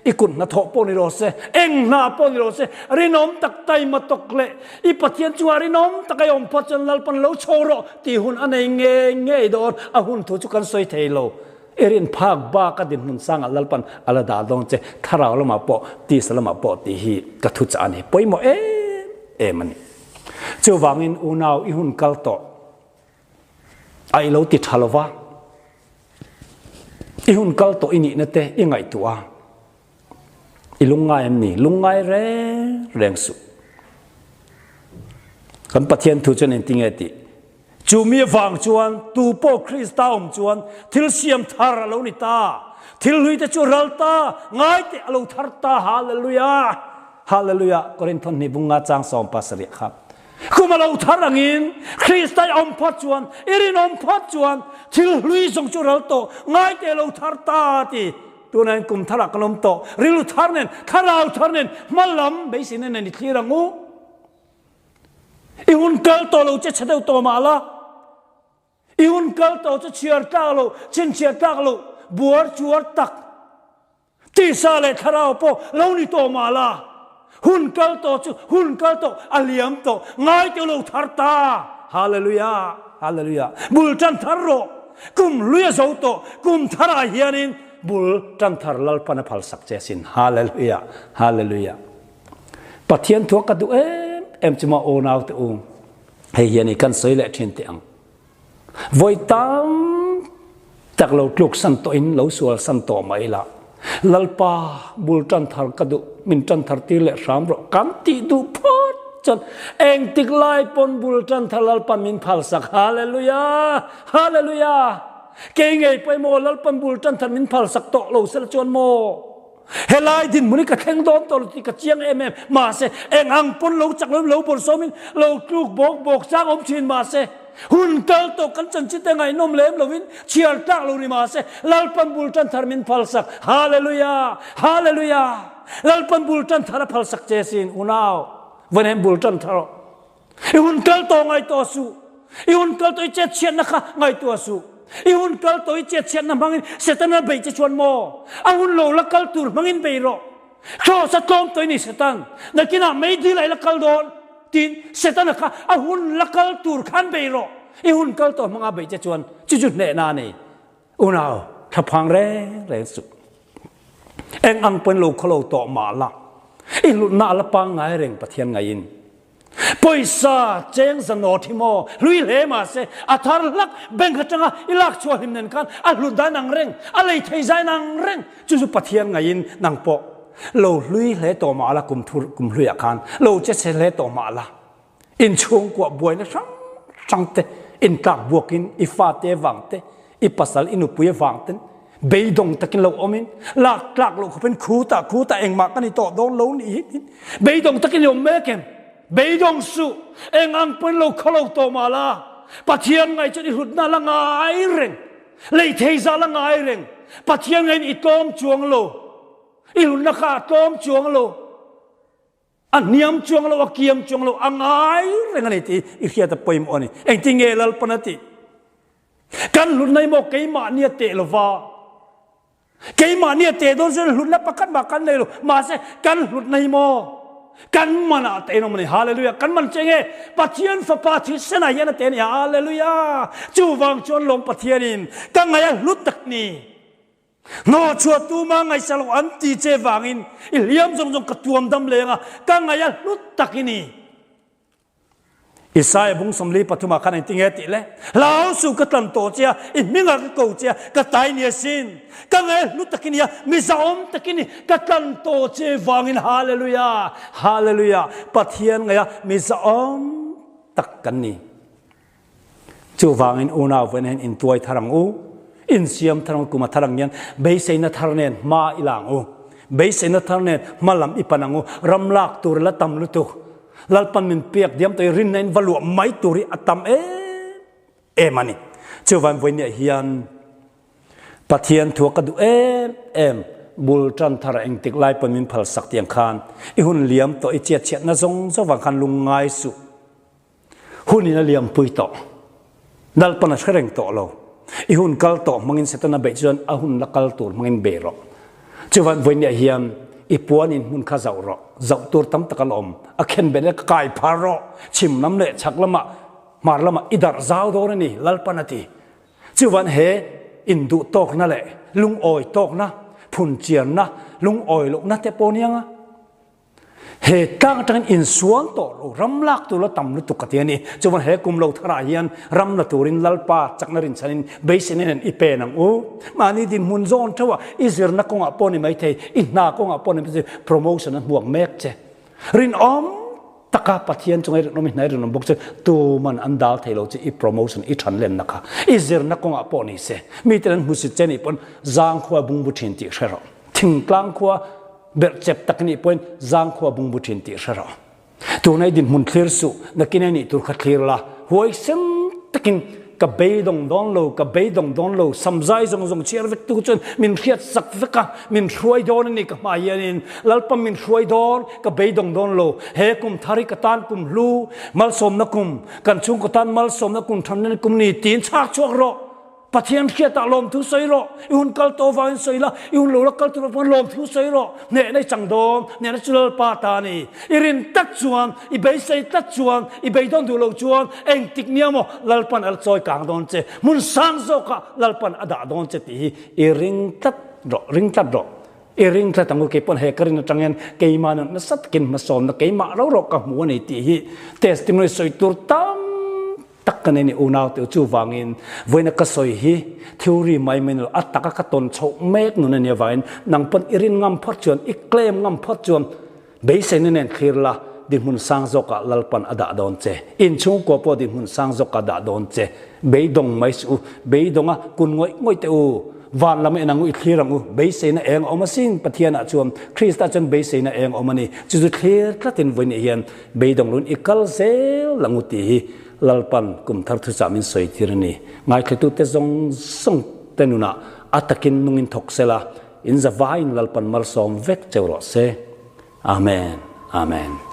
Speaker 1: i kut hnathawh pawh ni rawh se, eng hna pawh ni rawh se, rinawm tak taima tawk leh i Pathian chungah rinawm tak a i awm phawt chuan Lalpan lo chho rawh tih hun a nei ngei ngei dawn. A hun thu chu kan sawi thei lo. I rin phak bak a dinhmun sangah Lalpan a la dah dawn che, thlarau lamah pawh, tisa lamah pawh tih hi ka thu chah a ni. Pawimawh em em a ni. Chuvangin unau i hun kal tawh a i lo ti tha lo va. I hun kal tawh i nihna te i ngaihtuah a, i lungngai em ni? Lungngai reng reng suh. Kan Pathian thu chuan engtin nge tih? Chu mi avang chuan tu pawh Krista awm chuan thil siam thar a lo ni ta. Thil hlui te chu ral ta, ngai teh a lo thar ta. Hallelujah! Hallelujah! Korinthon hnih bunga chang 17 kha. Kum a lo thar angin Krista i awm phawt chuan, i rinawm phawt chuan thil hlui zawng chu ral tawh, ngai teh lo thar ta ti. Tunah hian kum tharah kan awm tawh, rilru thar nen, thlarau thar nen, hma lam beiseina nen i thlir ang u. I hun kal tawh lo che chhe deuh tawh mah la. I hun kal tawh chu chhiar tlak lo, chhinchhiar tlak lo, buar chuar tak. Tisa leh thlarau pawh lo ni tawh mah la, hun kal tawh chu hun kal tawh, a liam tawh, ngai teuh lo thar ta. Hallelujah! Hallelujah! Bul tan thar rawh. Kum hlui a zo tawh, kum tharah hianin bul tan thar Lalpan a phalsak che asin. Hallelujah! Hallelujah! Pathian thua ka duh em em chu maw aw naute u, hei hian i kan sawi leh thin teh ang. Vawi tam tak lo tluk san tawh in lo sual san tawh mai la, Lalpa bul tan thar ka duh, min tan thar tir leh hram rawh kan tih duh phawt chuan engtik lai pawn bul tan thar Lalpan min phal sak. Hallelujah! Hallelujah! Kei ngei pawh emaw Lalpan bul tan thar min phal sak tawh lo sela chuan maw? Helai dinhmun hi ka thleng dawn tawh lo tih ka chiang em em. Mahse, eng ang pawn lo chak loin lo bawlhsawmin lo tluk bawk bawk chang awm thin mahse, hun kal tawh kan chanchin te ngaihnawm lem loin chhiar tlak lo ni mahse, Lalpan bul tan thar min phalsak. Hallelujah! Hallelujah! Lalpan bul tan thar a phalsak che sin, unau. Vawiin bul tan thar aw. I hun kal tawh ngaihtuah suh. I hun kal tawh i chet chhiatna kha ngaihtuah suh. I hun kal tawh i chet chhiatna hmangin Setana beih che chuan maw? A hun lo la kal tur hmangin bei rawh. Kraws a tlawm tawh i ni Setan. Nakinah meidil ah i la kal dawn tiin Setana kha a hun la kal tur khan bei rawh. I hun kal tawh hmanga beih che chuan chu chu hnehna a nei. Unau, thlaphang reng reng suh. Eng ang pawn lo khawlo tawh mah la, i hlutna a la pangngai reng Pathian ngaiin. Pawisa cheng zanaw thi maw hlui hle mahse a thar hlak bank atanga i lak chhuah hlim nen khan a hlut dan ang reng, a lei thei zain ang reng. Chu chu Pathian ngaiin nang pawh lo hlui hle tawh mah la kum thur kum hluiah khan lo che chhe hle tawh mah la inchhungkuah buaina hrang hrang te intlak buakin i fate vang te i pasal i nupui avang ten beidawng takin lo awmin lak tlak loh khawpin khutah khutah engmah ka ni tawh dawn lo ni hi tiin beidawng takin i awm mek em? Beidawng suh, eng ang pawhin lo khaw lo tawh mah la, Pathian ngaih chuan i hlutna la ngai reng, lei thei za la ngai reng, Pathian ngaihin i tlawm chuang lo, i hlutna kha a tlawm chuang lo. A hniam chuang lo, a kiam chuang lo, a ngai reng a ni tih i hriat a pawimawh a ni. Engtin nge Lalpan a tih? Kan hlutna hi maw keimahni a teh lova, keimahni a teh dawn chuan hlutna pakhat mah kan nei lo, mahse kan hlutna hi maw kan manah te in awm a ni. Hallelujah! Kan man che nge? Pathian Fapa thisenah hian a teh a ni. Hallelujah! Chuvang chuan lawm Pathianin ka ngaih a hlut tak ni. Hnawhchhuah tuma ngaihsa lo an ti che vangin i hliam zawng zawng ka tuam dam leng a, ka ngaih a hlut tak i ni. Isaiah bung 43 ah khan engtin nge tih le? Hlau suh ka tlan tawh che a, i hmingah ka ko che a, ka tai ni asin. Ka ngaih a hlut tak i ni a, mi zahawm tak i ni, ka tlan tawh che vangin Hallelujah! Hallelujah! Pathian ngaih a mi zahawm tak kan ni. Chuvangin unau vawiin hian intuai thar ang u, insiam thar ang u, kum a thar ang hian beiseina thar nen hma i la ang u, beiseina thar nen hma lam i pan ang u, ram lak tur la tam lutuk, Lalpan min pek diam tawh i rinna in va luah mai tur hi a tam em em a ni. Chuvangin vawiin hian Pathian thua ka duh em em, bul tan thar engtik lai pawn min phalsak tiang khan i hun liam tawh i chiatchhiatna zawng zawng vang khan lungngai suh. Hun in a liampui tawh. Lalpan a hre reng tawh lo. I hun kal tawh hmangin Setana beih chuan a hun la kal tur hmangin bei rawh. Chuvan vawinia hian i puan in hmun kha zauh rawh. Zauh tur tam tak a la awm. A khen bet le ka kai phar rawh. Chhim lam leh chhak lamah, hmar lamah i darh zau dawn a ni, Lalpan a ti. Chuvan he induh tawkna leh lungawi tawkna, phunchiarna, lungawi lohna te pawh nia nga. He tlang atangin insual tawh lo, ram lak tur la tam lutuk ka ti a ni. Chuvan he kum lo tharah hian ram la turin Lalpa chakna rinchhanin beiseina nen i pen ang u. Mahni dinhmun zawn theuh a, i zirna kawngah pawh ni maithei, i hna kawngah pawh ni maithei, promotion a hmuak mek che. Rinawm taka Pathian chunga i rinawm i hna i rinawm bawk chu tuman an dal thei lo che i promotion i than lenna kha. I zirna kawngah pawh ni se, miten an hmusit che nih pawn zangkhua bungbu thin tih hre rawh. Thingtlang khua Berh chep tak nih pawhin zangkhua bungbu thin tih hre rawh. Tuna i dinhmun thlir suh, nakin a nih tur kha thlir la. Huaisem takin ka beidawng dawn lo, ka beidawng dawn lo, samzai zawng zawng chhiar vek tu chuan min hriat sak vek a, min hruai dawn a ni ka hmai hianin Lalpa min hruai dawn, ka beidawng dawn lo. He kum thar hi ka tan kum hlu, malsawmna kum, kan chhungkaw tan malsawmna kum thanna kum ni tiin chhak chhuak rawh. Pathian hriatah lawmthu sawi rawh, i hun kal tawh vangin sawi la, i hun lo la kal tur avangin lawmthu sawi rawh. Hnehna i chang dawn, hnehna chu Lalpa ta a ni. I rin tlat chuan, i beisei tlat chuan, i beidawn duh loh chuan engtik nia maw Lalpan a la chawi kang dawn che, hmun sang zawkah Lalpan a dah dawn che tih hi i ring tlat rawh, ring tlat rawh. I ring tlat ang u, kei pawn he ka rin atang hian keimah nun nasa takin hmasawmna keimah ro ro ka hmu a ni tih hi testimony sawi tur tam tak ka nei ni unau teu chuvangin vawiina ka sawi hi theory mai mai nilo a taka ka tawn chhoh mek nun ania vangin nang pawn i rin ngam phawt chuan i claim ngam phawt chuan beiseina nen thlir la dinhmun sang zawkah Lalpan a dah dawn che inchhungkua pawh dinhmun sang zawkah dah dawn che beidawng mai suh u beidawnga kun ngawih ngawih teh u van lam en ang u i thlir ang u beiseina eng a awm asin Pathianah chuan Krista chuan beiseina eng a awm a ni chu chu thlir tlatin vawiin hian beidawng lun i kal zel ang u tih hi Lalpan kum thar thuchah min sawi tir a ni. Ngaithletute zawng zawng te nunah a takin nungin thawk sela, in zavaiin Lalpan malsawm vek cheu rawh se. Amen. Amen.